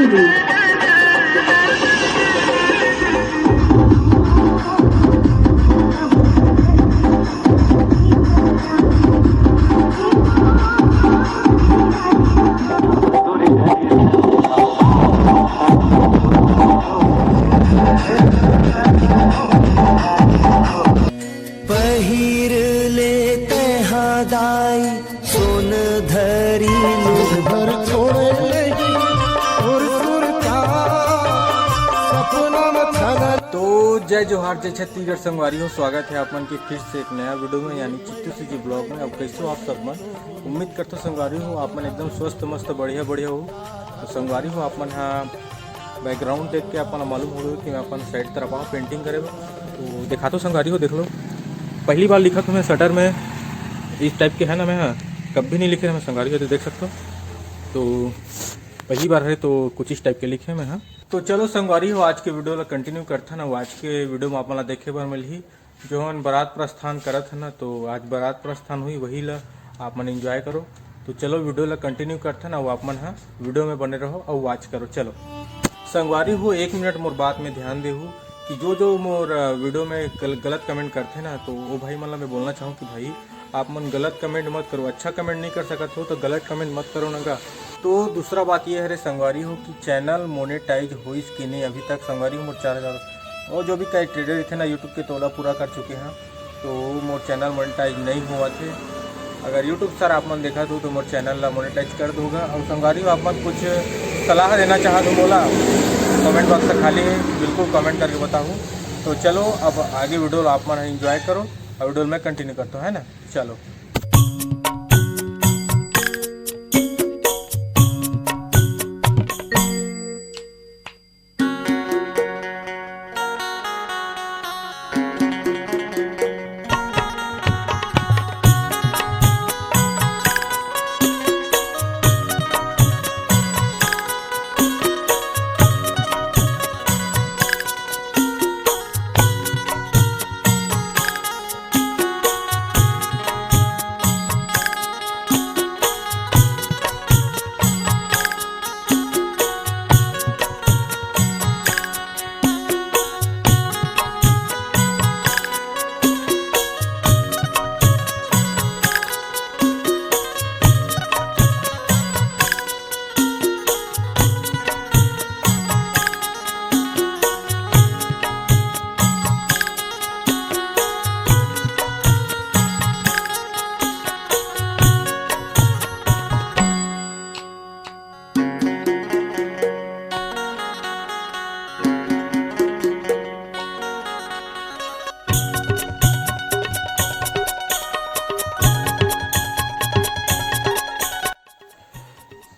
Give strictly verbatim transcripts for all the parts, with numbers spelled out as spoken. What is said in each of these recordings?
पहिर ले तेहा दाई सोन धरी। भर छोड़े नहीं और सुरता सपना में छलन। तो जय जोहार, जय छत्तीसगढ़ संगवारी हो, स्वागत है आप मन के फिर से एक नया वीडियो में, यानी चित्तू सीजी ब्लॉग में। अब कैसे हो आप सब मन? उम्मीद करता संगवारी हो आप मन एकदम स्वस्थ, मस्त, बढ़िया, बढ़िया हो। तो संगवारी हो, आप मन हा बैकग्राउंड देख के आप मन ला मालूम हो गए कि मैं अपन साइड तरफ आऊँ पेंटिंग करे बर। तो दिखाता हूँ संगवारी हो, देख लो, पहली बार लिखत हूँ मैं शटर में, इस टाइप के है ना, मैं हाँ, कभी नहीं लिखे मैं संगवारी हो, तो देख सकते हो। तो पहली बार है तो कुछ इस टाइप के लिखे मैं हाँ। तो चलो संगवारी हो, आज के वीडियो ला कंटिन्यू करथन। आज के वीडियो में आप मन ला देखे बर मिलही जो हमन बारात प्रस्थान करत हन ना, तो आज बारात प्रस्थान हुई, वही ला आप मन एंजॉय करो। तो चलो वीडियो ला कंटिन्यू करथन, अउ आप मन ह वीडियो में बने रहो अउ वॉच करो। चलो संगवारी हो, एक मिनट मोर बात में ध्यान देहू कि जो जो मोर, अ, वीडियो में गल-, गलत कमेंट करथे ना, तो वो भाई मन ला मैं बोलना चाहूँ कि भाई आप मन गलत कमेंट मत करो, अच्छा कमेंट नहीं कर सकत हो तो गलत कमेंट मत करो ना गा। तो दूसरा बात ये हरे संगवारी हो कि चैनल मोनेटाइज होइस कि नहीं अभी तक संगवारी हो, मोर चार हज़ार और जो भी क्राइटेरिया रहिथे ना YouTube के, तोला पूरा कर चुके हैं, तो मोर चैनल मोनेटाइज नहीं हुआ थे। अगर YouTube सर आप मन देखा तो, तो मोर चैनल ला मोनेटाइज कर दोगा। और संगवारी हो, आप मन कुछ सलाह देना चाहत हो मोला, कमेंट बॉक्स खाली है, बिल्कुल कमेंट करके बताओ। तो चलो अब आगे वीडियो ला आप मन एंजॉय करो और वीडियो में कंटिन्यू करता हूँ, है ना। चलो।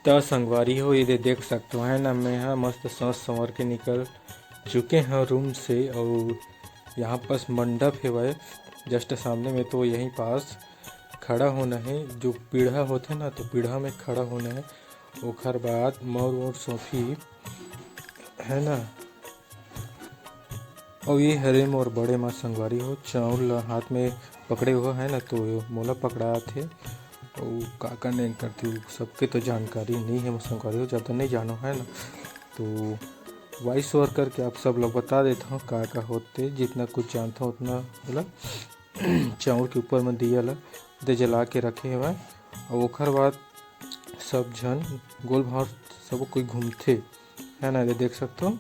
त संगवारी हो, ये दे देख सकते हो, है ना, मैं हा मस्त सज संवर के निकल चुके हैं रूम से। और यहाँ पास मंडप हेवय जस्ट सामने में, तो यहीं पास खड़ा होना है। जो पीढ़ा होथे ना, तो पीढ़ा में खड़ा होना है। ओखर बाद मौर और सोफी, है ना, अउ ये हरे मोर बड़े माँ संगवारी हो, चाउर ला हाथ में पकड़े हुआ है ना, तो मोला पकड़ात हे। अउ का का नहीं करती हूँ, सबके तो जानकारी नहीं है मोर संगवारी हो, ज़्यादा नहीं जानो है ना, तो वॉइस ओवर करके आप सब लोग बता देता हूँ का का होते, जितना कुछ जानता हूँ उतना। बोला चाउर के ऊपर में दिया ला दे जला के रखे हवय, अउ ओखर बाद सब झन गोल भाव सब कोई घूमथे, है ना, ये देख सकते हो।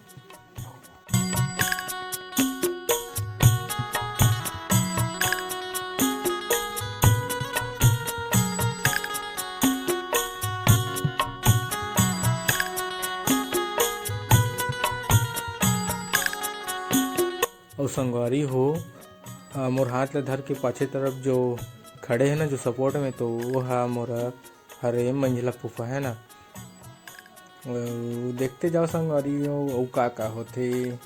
अउ संगवारी हो, आ, मोर हाथ ला धर के पाछे तरफ जो खड़े है ना, जो सपोर्ट में, तो वो हा मोर हरे मंझला फूफा है ना। अउ देखते जाओ संगवारी हो, अउ का का होथे।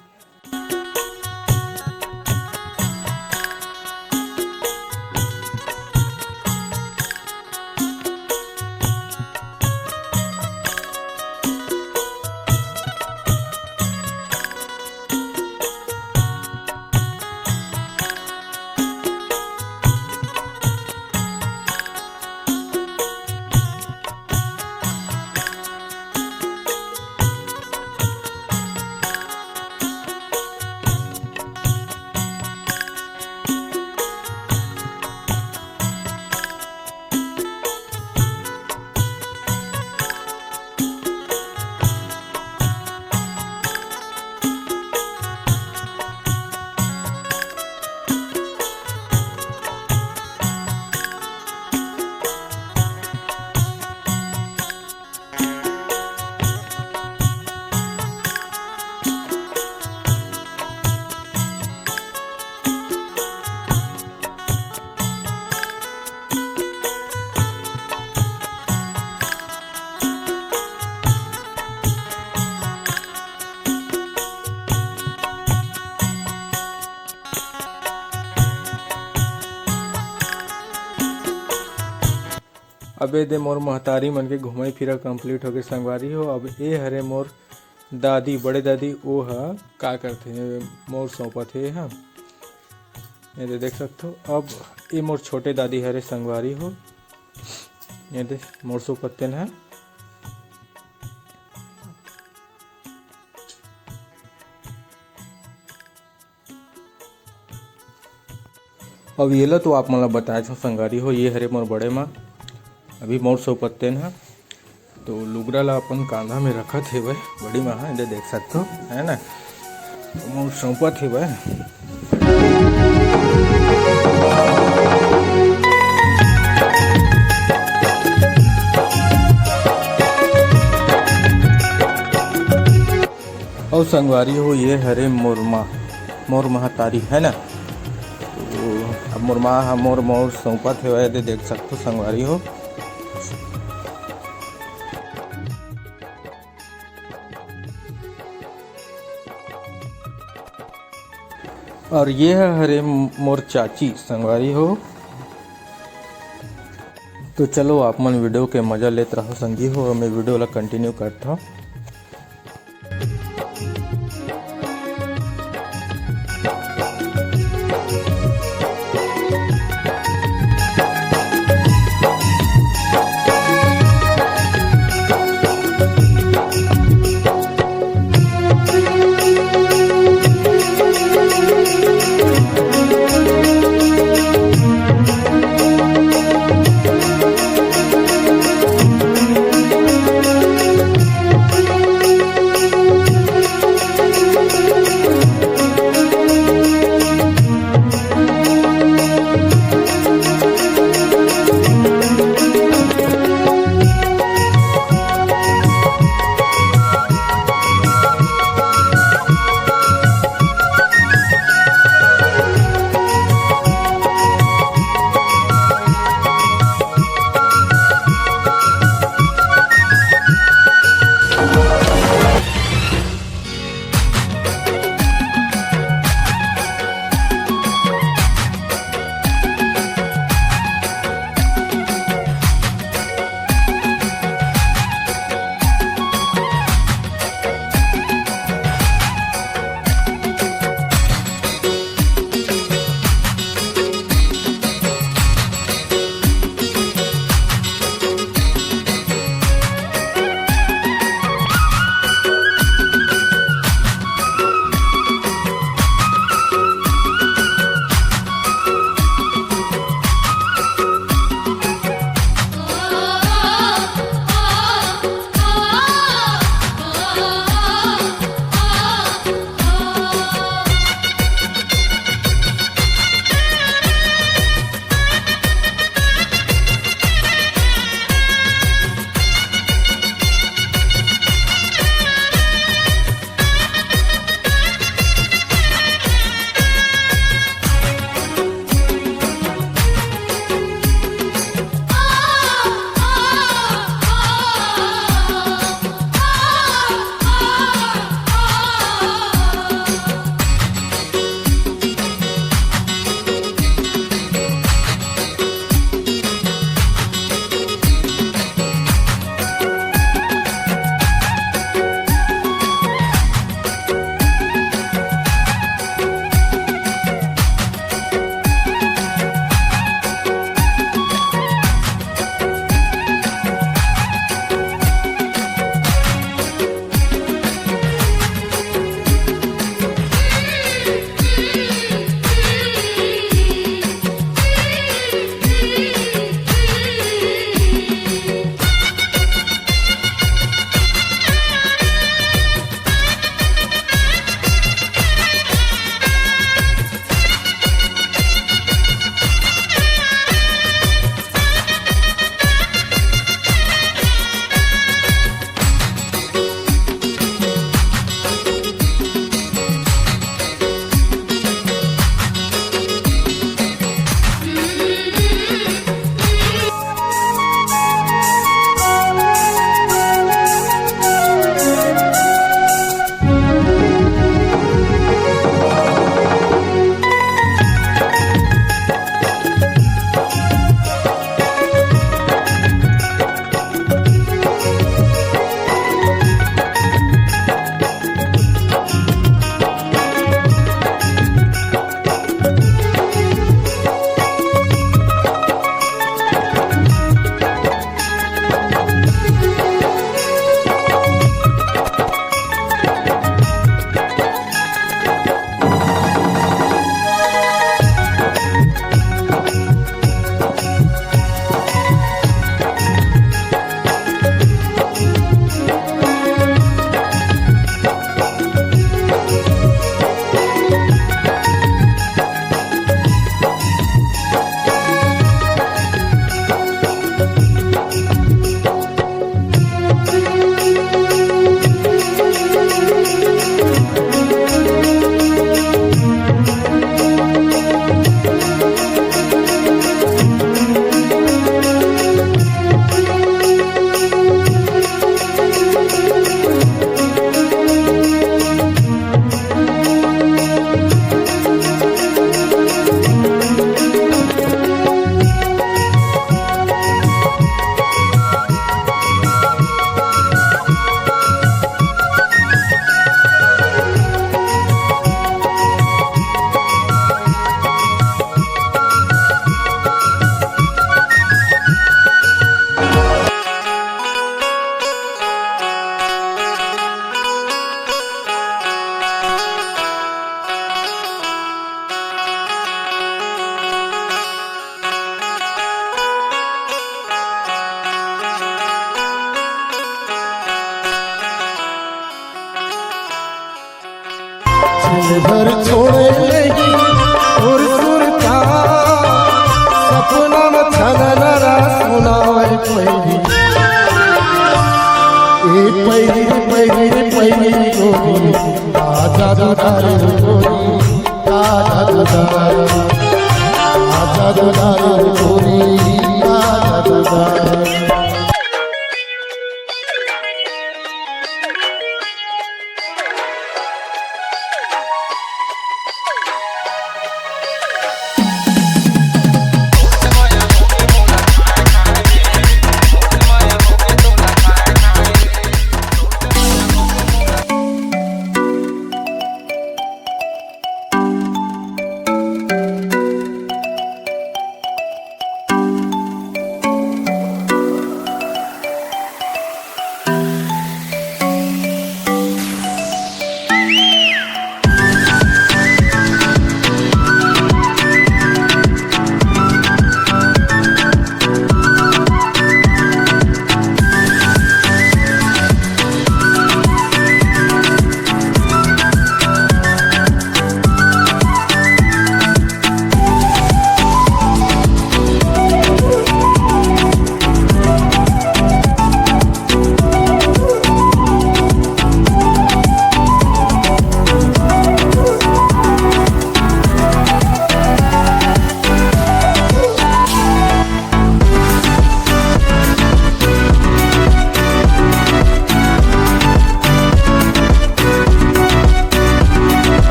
अबे दे मोर महतारी मन के घुमाई फिरा complete होगे संगवारी हो। अब ए हरे मोर दादी, बड़े दादी, ओ ह का करथे, मोर सौंपत हे, हाँ। ये दे देख सकथो, अब ये मोर छोटे दादी हरे संगवारी हो, ये दे मोर सौंपत तेन ह। अब येला तो आप मन ला बताए छो संगवारी हो, ये हरे मोर बड़े माँ, अभी मोर सौंपत तेन ह। तो लुगरा ला अपन कांधा में रखत हेवय बड़ी माँ ह, एदे देख सकथो, है ना, मोर सौंपत हेवय। अउ संगवारी हो, ये हरे मोर माँ, मोर महतारी, है ना। तो अब मोर माँ ह मोर मोर सौंपत हेवय, एदे देख सकथो संगवारी हो। और ये हरे मोर चाची संगवारी हो। तो चलो, आप मन video के मजा लेत रहो संगी हो, और मैं video ला continue करता हूँ। घर छोड़े नहीं और सुरता सपना में छननरा सुनाए पैरी। ए पैरी रे पैरी रे पैरी गोरी, आजा दुलार गोरी, आजा दुलार, आजा दुलार गोरी, आजा दुलार।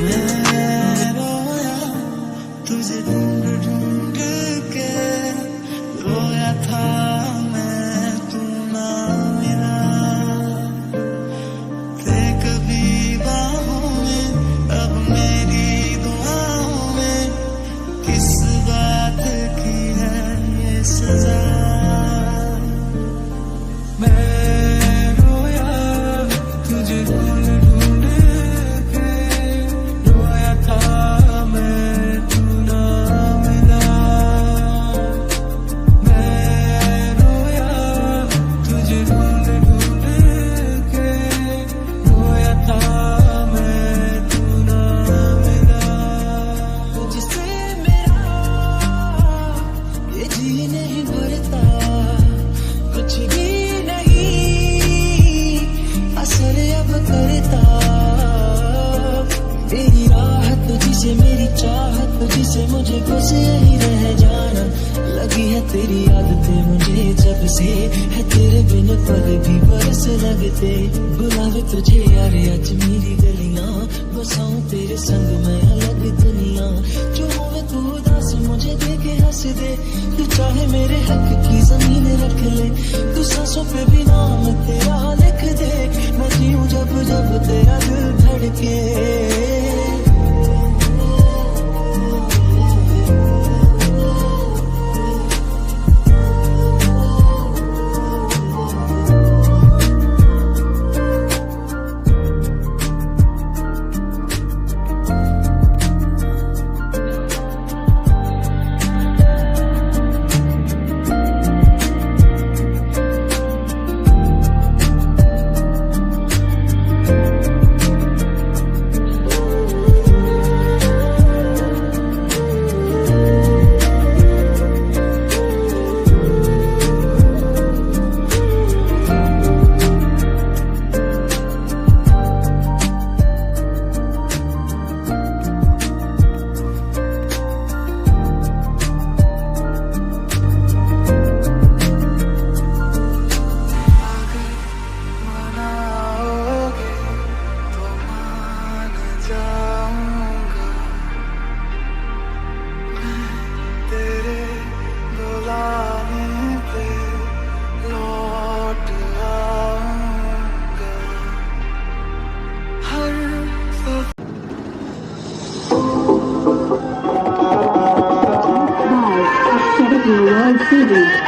मैं रोया तुझे ढूंढ ढूंढ के, रोया था मैं, तू ना मिला। थे कभी बाहों में, अब मेरी दुआओं में, किस बात की है ये सजा? मैं रोया तुझे ढूंढ ढूंढ के, रोया था मैं, तू ना मिला। मैं रोया तुझे ढूंढ ढूंढ के, रोया था मैं, तू ना मिला। तुझसे मेरा ये जी नहीं भरता, कुछ भी नहीं असर अब करता। तेरी राह तुझसे, मेरी चाहत तुझसे, मुझे बस यही रह जाना। लगी है तेरी आदतें मुझे जब से है तेरे बिन पल भी बरस लगते। बुलावे तुझे यार आज मेरी गलियां, बसाऊं तेरे संग मैं अलग दुनिया। जो होवे तू उदास मुझे देखे हंस दे, तू चाहे मेरे हक की जमीन रख ले, तू सांसों पे भी नाम तेरा लिख दे। मैं जीऊं जब जब तेरा दिल धड़के। By Activity World Series.